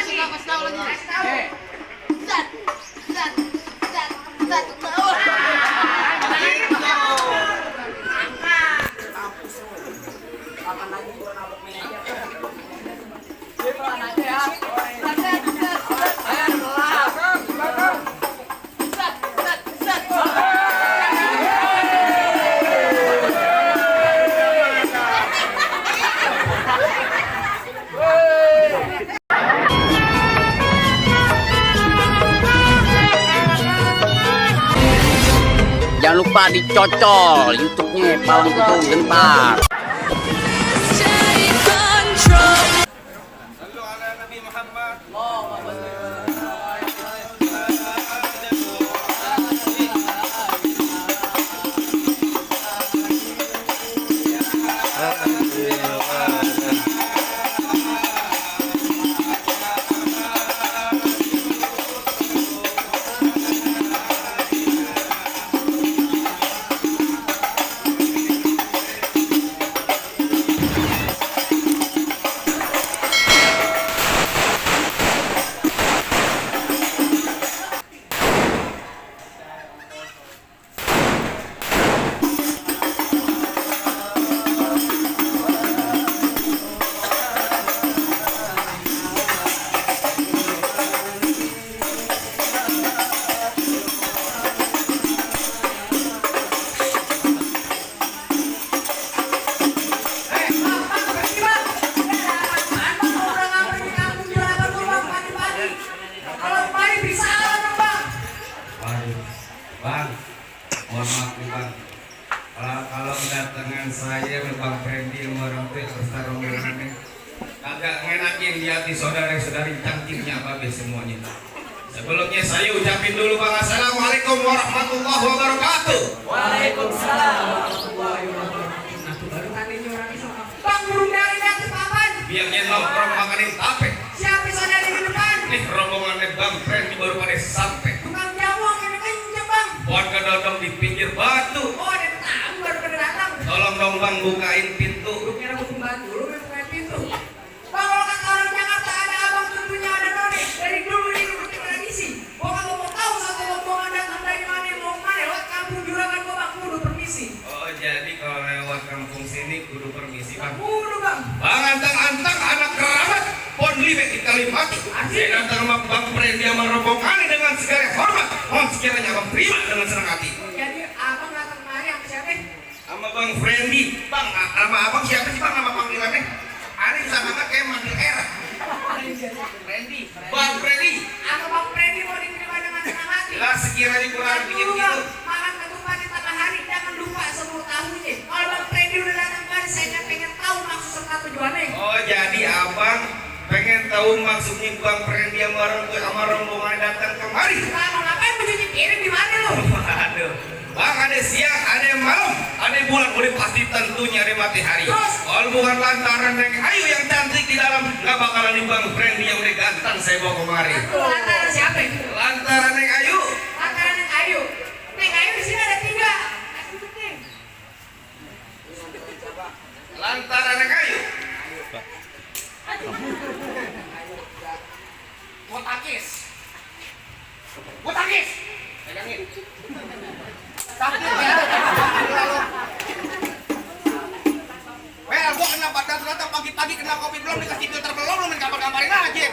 kasih tahu lagi. Zat. Kapan lagi gua nabok manajer? Dia pelan aja ya. Ayo pelan. Zat. Jangan lupa dicocol YouTube-nya Pawang Kutu Gentar. Bang, mohon maaf nih bang. Kalau kedatangan saya Bang Freddy orang tua serta rombongannya agak ngenakin di hati saudara-saudari cantiknya babe semuanya. Sebelumnya saya ucapin dulu bang, assalamualaikum warahmatullahi wabarakatuh. Waalaikumsalam warahmatullahi wabarakatuh. Bang burung dari atas papan. Biarnya nongkrong makanin tape. Siapa saudara di depan? Nih rombongannya Bang Freddy baru pada sampai. Tukang jamu yang kenceng bang. Warga dodong di pinggir batu. Oh ada tamu baru pada datang. Tolong dong bang bukain pintu. Lu kira mau pembantu, lu main bukain pintu. Bang kalau kata orang Jakarta ada abang tentunya ada noni. Dari dulu ini tradisi. Gua kalau mau tahu satu rombongan datang dari mana mau kemana lewat kampung juragan gua bang kudu permisi. Oh jadi kalau lewat kampung sini kudu permisi bang. Kudu bang. Bang antang-antang anak kerabat pon liwet di Kalimati. Saya datang sama Bang Freddy sama rombongan dengan segala hormat. Mohon sekiranya abang terima dengan senang hati. Jadi abang datang kemari sama siapa? Sama Bang Freddy. Bang, sama abang siapa sih bang nama panggilannya? Ada bisa banget kayak manggil era. Freddy. Bang Freddy. Apa Bang Freddy mau diterima dengan senang hati? Lah sekiranya kurang bikin gitu. Makan ketupat di tengah hari jangan lupa 10 tahunnya. Kalau Bang Freddy udah datang kemari saya pengen tahu maksud serta tujuannya. Oh jadi abang pengen tahu maksudnya Bang Freddy sama rombongan datang kemari. Kalau ngapain mencuci piring di mana lu? Waduh, bang ada siang, ada malam, ada bulan, udah pasti tentunya ada matahari. Kalau bukan lantaran Neng Ayu yang cantik di dalam, nggak bakalan di Bang Freddy yang udah ganteng saya bawa kemari. Lantaran siapa? Lantaran Neng Ayu. Lantaran Neng Ayu. Neng Ayu di sini ada 3. Lantaran Neng Ayu. Botakis. Pegangin. Sakit ya. Well, gua kena datang pagi-pagi kena kopi belum dikasih filter belum gambar-gambarin aja.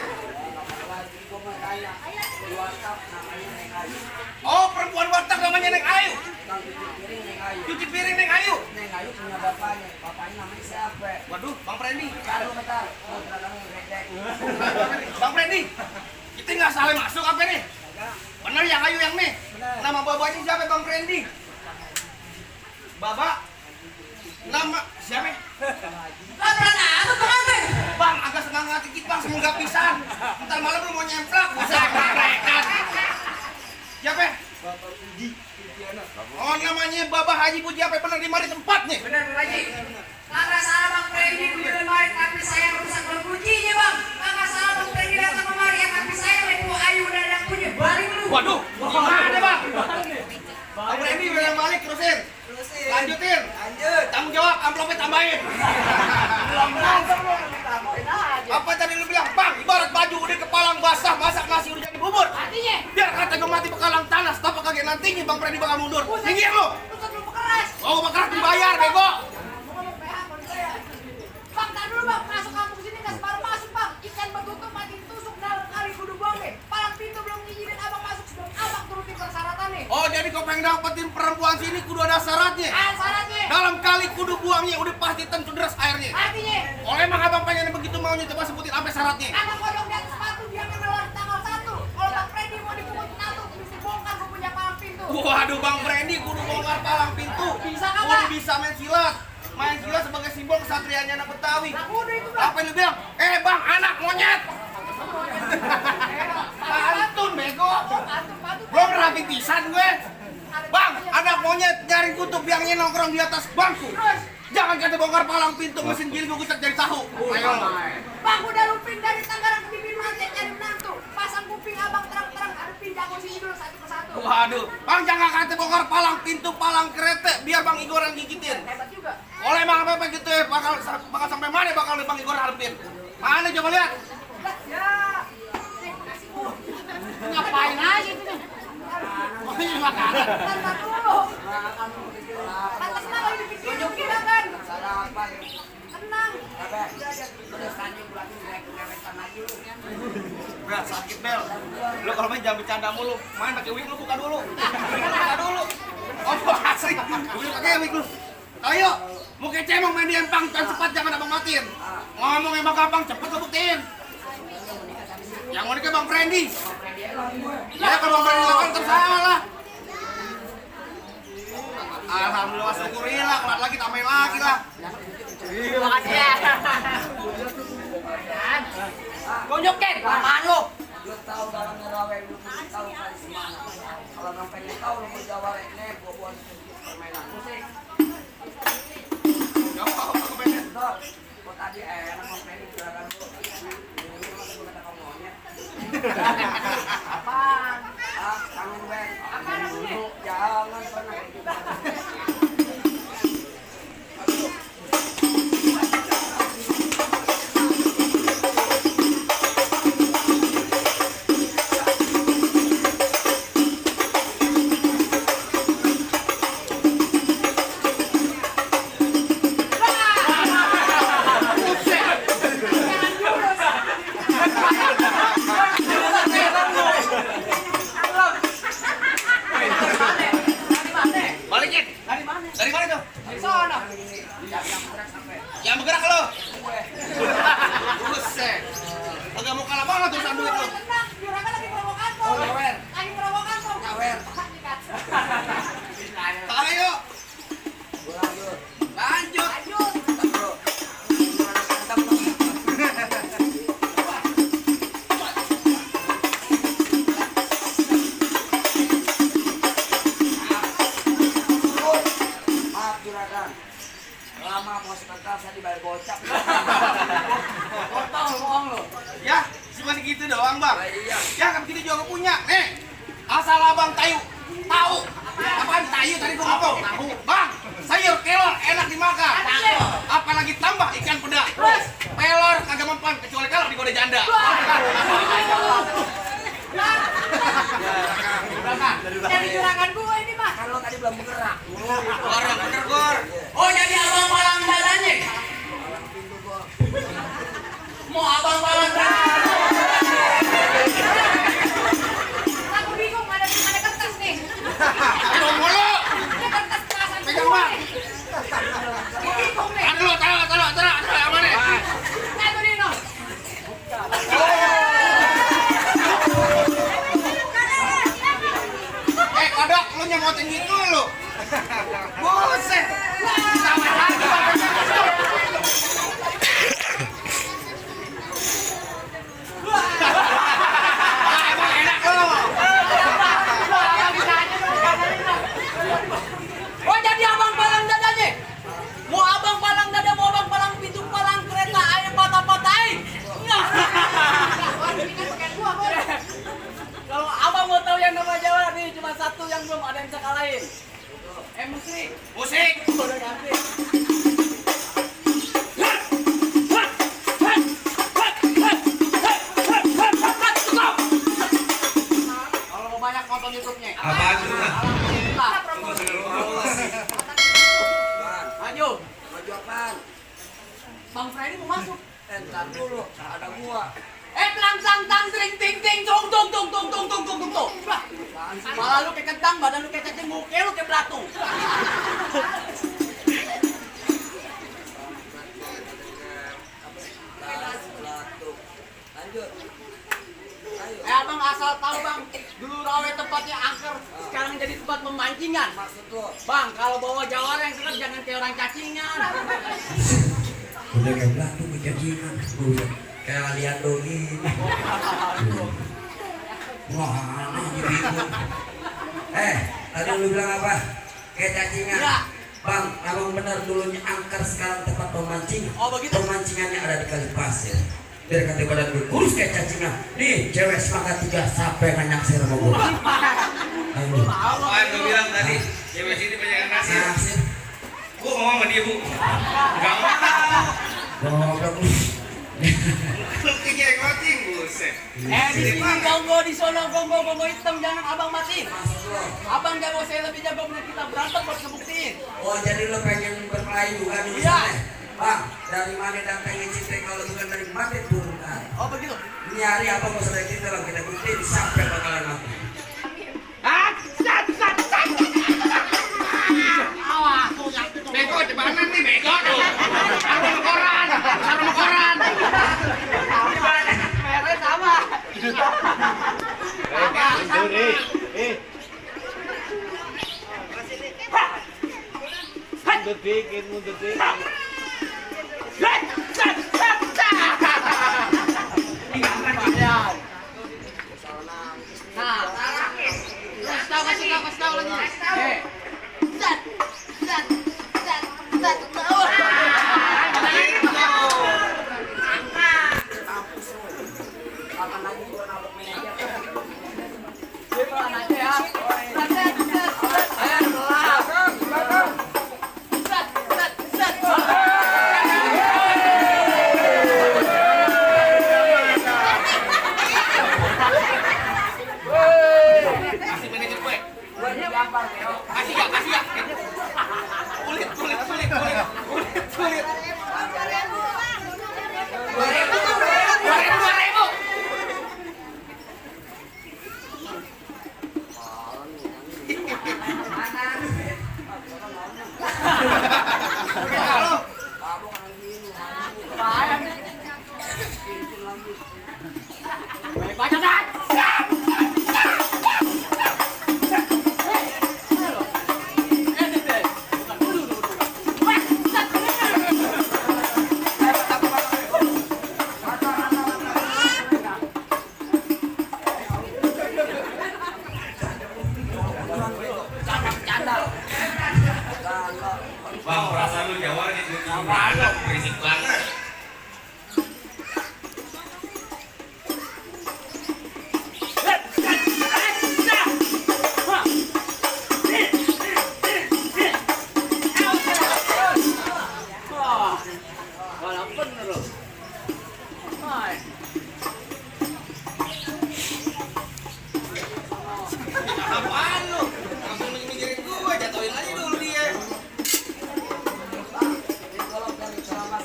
Oh, perempuan watak namanya Neng Ayu. Cuci piring Neng Ayu. Neng Ayu punya bapaknya. Bapaknya namanya siapa? Waduh, Bang Freddy. Kalau bentar, mau terang gredek. Bang Freddy, kita nggak salah masuk apa nih? Bener yang Ayu yang nih. Nama babanya siapa Bang Freddy? Baba. Nama siapa? Lantaran apa pengantin? Bang, agak semangat dikit bang, semoga pisan. Ntar malam lu mau nyemplak, bisa karekan. Siapa? Bapak Puji. Oh namanya Baba Haji Puji apa bener di mari tempatnya? Benar Haji. Kagak salah Bang Freddy udah kemarin tapi saya merusak Bang kuncinya bang. Kagak salah Bang Freddy datang kemari ya tapi saya lepo Ayu udah ada punya balik lu. Waduh, gimana bang? Bang Freddy udah balik terusin. Lanjutin. Lanjut. Tanggung jawab, amplopnya tambahin. Belum tambahin aja. Apa tadi lu bilang? Bang, ibarat baju udah kepala Bang Freddy bakal mundur. Minggir lu. Pusat lu keras. Oh, bakal dibayar, bego. Ngomong PH kon saya. Bang, tar dulu bang, masuk kampung sini nggak separuh masuk bang. Ikan betutu mati tusuk dalam kali kudu buang deh. Palang pintu belum ngizinin abang masuk sebelum abang turutin persyaratannya. Oh, jadi kau pengen dapetin perempuan sini kudu ada syaratnya. Syaratnya. Dalam kali kudu buangnya udah pasti tentu deras airnya. Artinya, Oleh emang abang pengen begitu maunya, coba sebutin apa syaratnya. abang kodok di atas sepatu dia keluar tanggal 1. Kalau bang Freddy mau dipungut satu, mesti bongkar gue punya palang pintu. Waduh, Bang Freddy kudu bongkar palang pintu. Bisa kagak? Kudu bisa main silat. Main silat sebagai simbol kesatrianya anak Betawi. Nah, udah itu bang. Apa yang lu bilang? Bang, anak monyet. Pantun, bego. Pantun. Belum rapi pisan gue. Bang, anak monyet nyari kutub yang nongkrong di atas bangku. Jangan kata bongkar palang pintu, mesin giling gue jadi tahu. Ayo. Bang, udah lupin dari Tangerang ke bibir mati cari menantu. Pasang kuping abang terang-terang, hadapin jago sini dulu satu persatu. Waduh, Bang jangan kata bongkar palang pintu, palang kereta, biar Bang Igor yang gigitin. Hebat juga. Oleh Bang apa gitu ya, bakal sampai mana bakal Bang Igor harapin? Mana coba lihat? Ya. Nih, kasih gua. Ngapain aja itu nih? Oh, ini makanan. Bentar dulu. Pantas kenapa ini pikirin kita kan? Sarapan. Tenang. Apa? Terus tanya bulan ini ngewetan lagi lu. Berat sakit Bel. Lu kalau main jangan bercanda mulu. Main pakai wig lu buka dulu. Buka dulu. Oh, asli. Lu pakai wig lu. Ayo, mau kece mau main di empang kan cepat jangan abang matiin. Ngomong emang gampang cepet lu buktiin. Yang mau nikah Bang Freddy. Ya kalau Bang Freddy lakukan tersalah. Alhamdulillah syukurillah, kalau lagi tambahin lagi lah. Terima kasih ya. Tunjukin, apaan lu? Lu tahu dalam ngerawe lu mesti tahu kali semangat. Kalau nggak pengen tahu lu mau jawab nek gua buat permainan musik. Gak apa-apa aku pengen. Betul. Kok tadi enak mau pengen gerakan lu. Ini masa gua kata kamu monyet. Apaan? Kangen Ben. Apaan namanya? Jangan pernah kayak gitu. Balikin. Dari mana? Dari mana tuh? Dari sana. Yang bergerak lo. Buset. Agak mau kalah banget tuh duit lo. Tenang, juragan lagi provokator. Nyawer. Lagi provokator. Nyawer. Ayo, Gua lanjut. lanjut. Lanjut. Mantap, bro. Gimana mantap lo? Maaf juragan. Lama mau sebentar saya dibayar gocap. Potong bohong lo. Ya, cuma gitu doang bang. Iya. Ya kan kita juga punya. Nih, asal abang tahu. Apaan tayu tadi gua ngomong? Tahu. Bang, sayur kelor enak dimakan. Apalagi tambah ikan peda. Pelor kagak mempan kecuali kalau digoda janda. Dari juragan gua ini mah. Kan lo tadi belum bergerak. Gor yang bener gor. Oh jadi abang palang dadanya? Mau abang palang dadanya? Aku bingung ada kertas nih. Ayo mulu. Ada kertas kerasan Pegang, semua Bang. nih. Aku bingung nih. Aduh, taruh, aman nih. Satu Dino. Kodok, lu nyemotin gitu lu. Buset. Sama lagi. Emang enak lu. Oh jadi abang palang dadanya? Mau abang palang dada, mau abang palang pintu, palang kereta, ayo patah-patahin. Kalau abang mau tahu yang nama Jawa nih cuma satu yang belum ada yang bisa kalahin. Musik. Musik. Udah ganti. Kalau mau banyak nonton YouTube-nya. Apaan tuh? Ntar dulu, ada gua. Pelang tang tang tring ting ting tung tung tung tung tung tung tung tung tung. Malah lu kayak kentang, badan lu kayak cacing muke, lu kayak belatung. Lanjut. Ayo. Abang asal tahu bang, dulu rawe tempatnya angker, sekarang jadi tempat pemancingan. Maksud lo? Bang, kalau bawa jawara yang seger jangan kayak orang cacingan. Udah kayak belatung kecacingan. Udah kayak lihat dongin. Wah, ini bingung. Tadi lu bilang apa? Kayak cacingan. Ya. Bang, abang benar dulunya angker, sekarang tempat pemancingan. Oh, begitu? Pemancingannya ada di kali pasir. Biar kata badan gue kurus kayak cacingan. Nih, cewek semangat 3 sampai nggak naksir sama gue. Ayo. Apaan lu bilang tadi? Cewek sini banyak yang nasir. Naksir. Gua ngomong sama dia, Bu. Enggak mau. Goblok lu. Lu kayak ngocing, buset. Di sini gonggo di sono gonggo hitam jangan abang mati. Maksud lo? Abang jago, saya lebih jago, bener kita berantem buat ngebuktiin. Oh, jadi lo pengen berkelahi juga di Iya. sana? Bang, dari mana datangnya cinta kalau bukan dari mati turunkan? Oh begitu. Ini hari apa mau sedang kita bang, kita buktiin sampai bakalan mati. Bego cepanan nih, bego tuh. Sarung koran. Mereka sama. Mundur dikit, mundur dikit. Nah, kasih tahu lagi. Kapan lagi gua nabok manajer? Dia pelan aja ya. Ayo pelan. Kasih manajer gue. Gua digampar, Beo. Kasih ya. Kulit. 2.000. Kamu kan gini, Baca dah. Bang, perasaan lu Jawa gitu. Gimana? Berisik banget. Walaupun terus. Hai. Apaan lu? Langsung mikirin gua, jatuhin aja dulu dia. kalau dari ceramah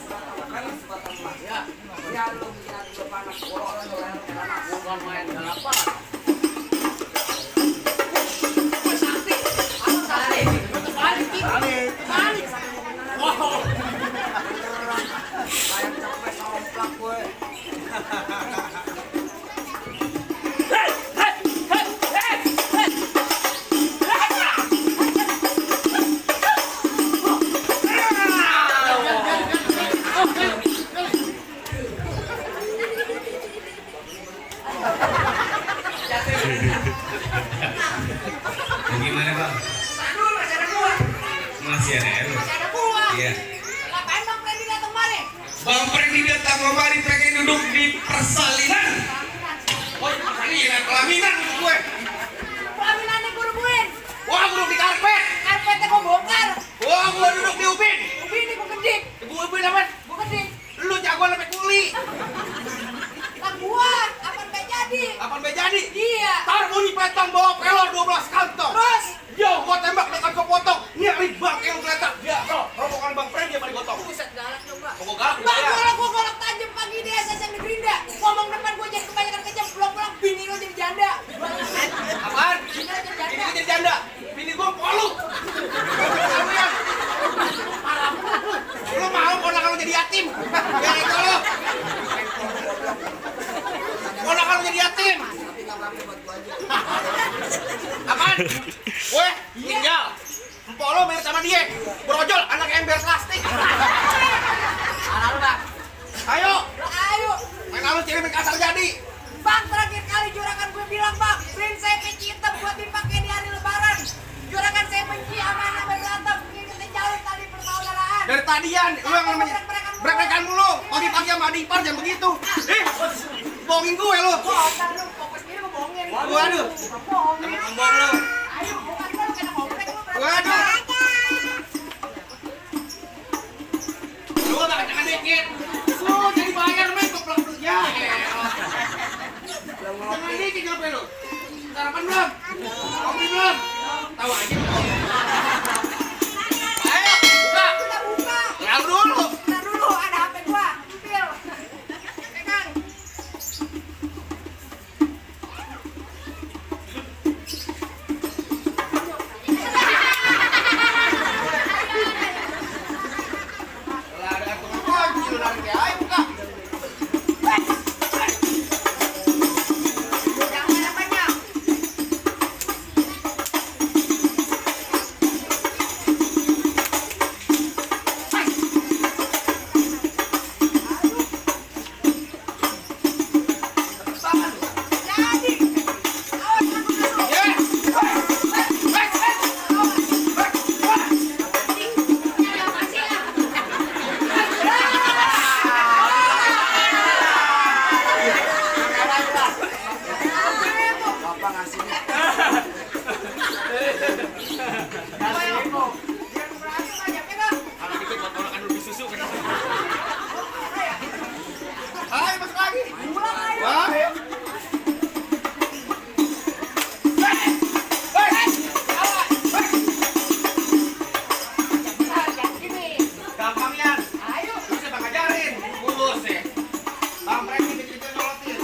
kan sebatang emas. Ya, Ya lu bikin hati gua panas, bolong lu leher panas. bukan main balapan. Wih, sakti. Aku sakti. Balik. Balik. Wow. Kayak capek sama plak gue. Gimana, Bang? Aduh, masih ada buah. Masih ada ya, lu? Masih ada buah. Iya. Ngapain Bang Freddy datang kemari? Bang Freddy datang kemari pengen duduk di persalinan. Oh, persalinan pelaminan maksud gue. Pelaminannya gue rebuin. Wah, gua duduk di karpet. Karpetnya gue bongkar. Wah, gua duduk di ubin. Ubin gue kedik. Ibu apa? Gue kedik. Lu jagoan sampai kuli. Lah gua, kapan gak jadi? Kapan be jadi? Iya. Tar bunyi petang bawa pelor 12 kantong. Terus? Yo, gua tembak dekat gua potong. Nyari bang yang kelihatan. Ya, so, rombongan Bang Freddy yang paling gotong. Buset galak coba. Pokok galak Bang, ya. gua golok tajam pagi dia. Weh, tinggal. Empok lo main sama dia. Brojol, anak ember plastik. Anak lu bang. Ayo, Ayo. main halus ciri main kasar jadi. Bang, terakhir kali juragan gue bilang, Bang, beliin saya peci hitam buat dipakai di hari lebaran. Juragan saya benci sama anak berantem. Kita jauh tali persaudaraan. Dari tadian, lu yang namanya brek-brekan mulu. Pagi-pagi sama adik ipar jangan begitu. Bohongin gue lu. Ntar lu fokus diri gue bohongin. Waduh, Bohongin. emang bohong lu. Ayo, bukan lu kena ngobrek lu. Waduh. Lu gak kencang dikit. Lu jadi bayar main keplak ya. Jangan dikit ngapain lu? Sarapan belum? Kopi belum? Tahu aja. Ayo, buka. Kita buka. Lalu dulu. Ntar dulu, ada HP gua. Ambil. Pegang. Lah ada tukang kunci lu lari kayak ayo buka. Jangan banyak-banyak. Jadi. Awas aku dulu. Ya. Bapak ngasih nih. Kalau dikit buat tolak dulu susu. Ayo masuk lagi. Wah. Gampang ya. Bisa bang ajarin. Bulus ya. Bang Premi dikit-dikit nyolotin.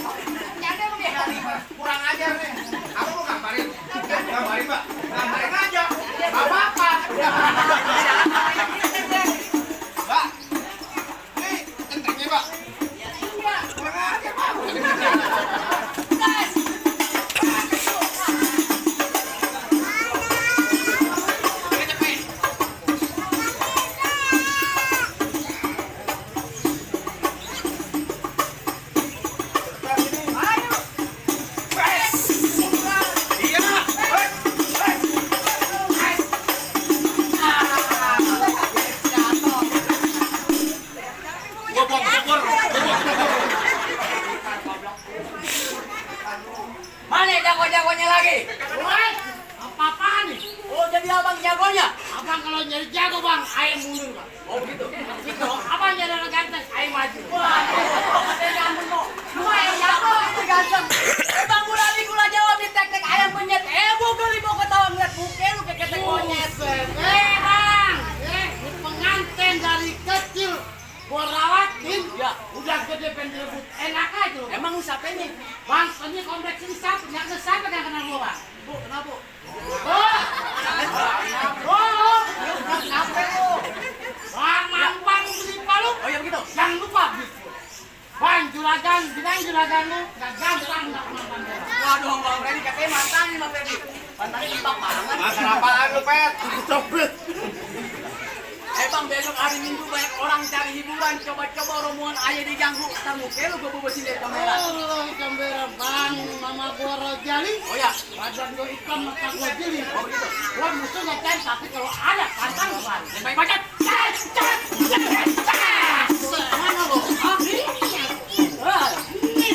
Kurang ajar nih. Aku mau gambarin. Gambarin pak. Gambarin aja. Gak apa-apa. Pak. Nih centengnya pak. Kurang ajar pak. Ini cepet. Iya. Gua buang kubur. Mana jago-jagonya lagi? Apa-apaan nih? Oh jadi abang jagonya? Abang kalau jadi jago bang, ayo mundur bang. Oh gitu. Gitu, abang jadi orang ganteng, ayo maju. Ganteng kok. Lu yang jago itu ganteng. Bang gula jawab di tek-tek ayam penyet. Bu geli mau ketawa ngeliat buke lu kayak ketek monyet. Bang, ini pengantin dari kecil gua rawatin, Ya. udah gede pengen direbut, enak aja lu. Emang siapa ini? Bang, ini kompleks ini siapa? Yang siapa yang kenal gua bang? Bu, kenapa bu? Kenapa lu? Bang, mampang beli palu. Oh ya begitu. Jangan lupa, bang, juragan, bilang juragan lu gak gampang gak mantan gua. Waduh bang Freddy katanya mantan nih bang Freddy. Mantannya impak banget. Makan apaan lu pet? Bang besok hari Minggu banyak orang cari hiburan. Coba-coba rombongan ayah diganggu. Ntar muka lu gue bobosin dari kamera. Oh, kamera bang, mama gua Rojali. Oh ya. Badan gua hitam, mata gua jeli. Oh gitu. Gua musuhnya cari, tapi kalau ada pantang gua. Yang baik banget. Mana lo? Ah, ini. Ah, ini.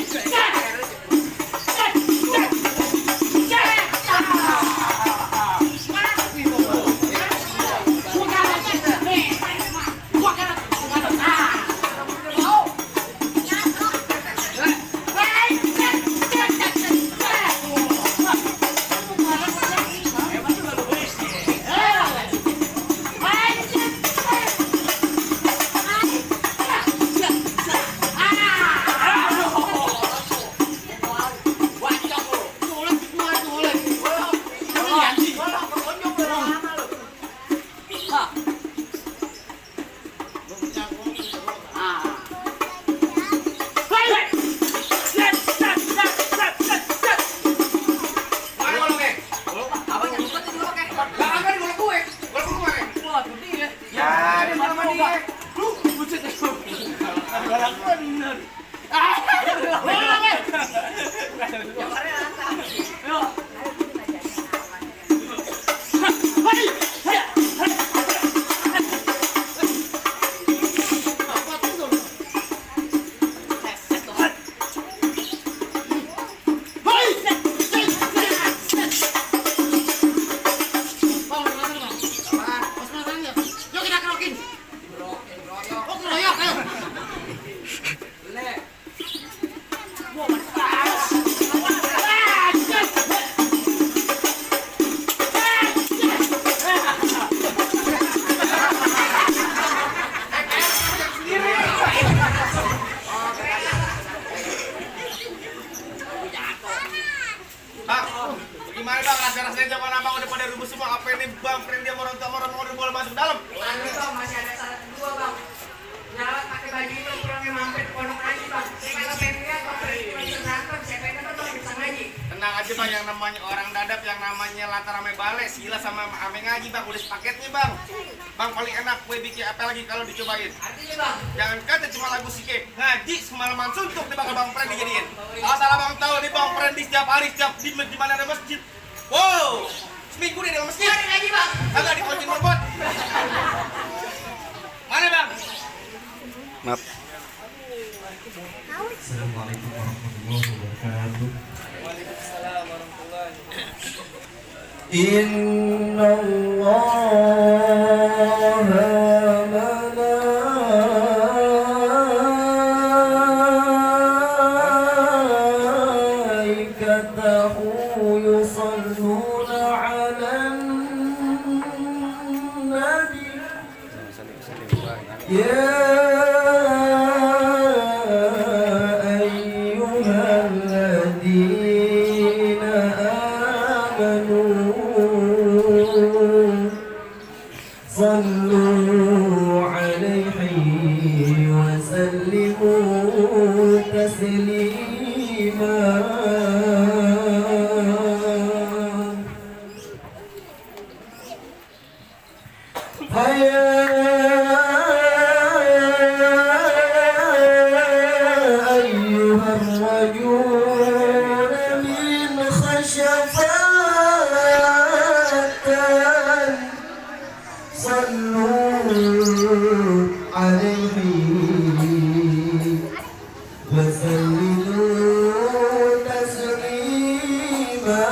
Gimana bang, rasa-rasanya zaman abang udah pada rubuh semua. Apa ini bang, Freddy sama orang tua orang boleh masuk dalam? Anu bang, masih ada syarat kedua bang. Jangan pakai baju itu pulangnya mampir ke pondok ngaji bang. Saya kalau pengen lihat bang, cuma bisa berantem. Saya pengen kan bang bisa ngaji. Tenang aja bang, yang namanya orang dadap, yang namanya latar rame bale, sila sama ame ngaji bang, udah sepaketnya bang. Bang paling enak kue bikin apa lagi kalau dicobain? Artinya bang, Jangan kata cuma lagu sike, ngaji semalaman suntuk nih bakal bang Freddy jadiin. Asal abang tahu nih bang Freddy setiap hari setiap di mana ada masjid. Wow, seminggu nih dalam masjid. ada ngaji bang. Agak dikunci robot. Mana bang? Maaf. Assalamualaikum warahmatullahi wabarakatuh. Waalaikumsalam warahmatullahi Inna Allah malaikatahu yusalluna 'alan nabi. Ya ayyuhalladzina amanu sallu 'alaihi wa sallimu taslima. أيها الرجل من خشفات صلوا عليه وسلموا تسليما.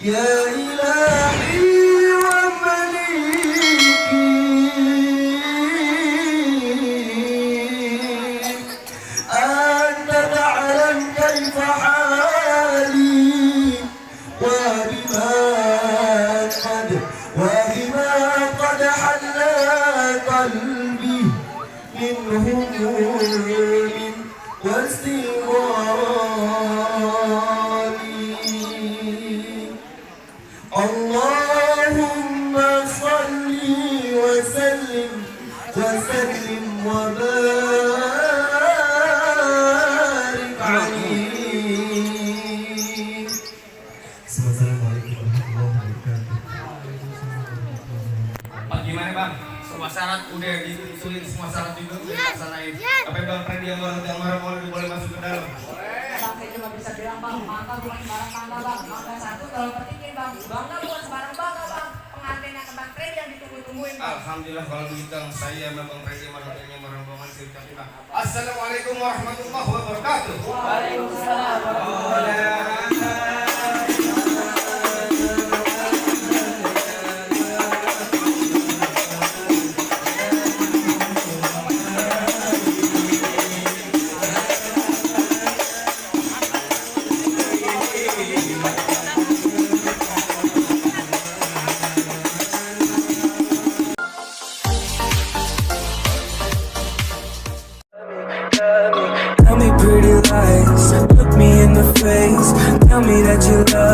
يا إلهي ومليكي أنت تعلم كيف حالي وبما قد حل قلبي من هموم واستغرابي. اللهم صل وسلم وبارك عليه. Assalamualaikum warahmatullahi wabarakatuh. Pak gimana bang? Semua syarat udah disusulin, semua syarat juga udah dilaksanain. Apa bang Freddy yang boleh masuk ke dalam? Bang, saya cuma bisa bilang bang, mangga bukan sembarang mangga bang. Mangga satu kalau petikin bang, bangga bukan sembarang bangga bang. Pengantinnya ke Bang Freddy yang ditunggu-tungguin bang. Alhamdulillah kalau begitu saya sama bang Freddy marahnya merombongan sirkati bang. Assalamualaikum warahmatullahi wabarakatuh. Waalaikumsalam. Tell me pretty lies, look me in the face. Tell me that you love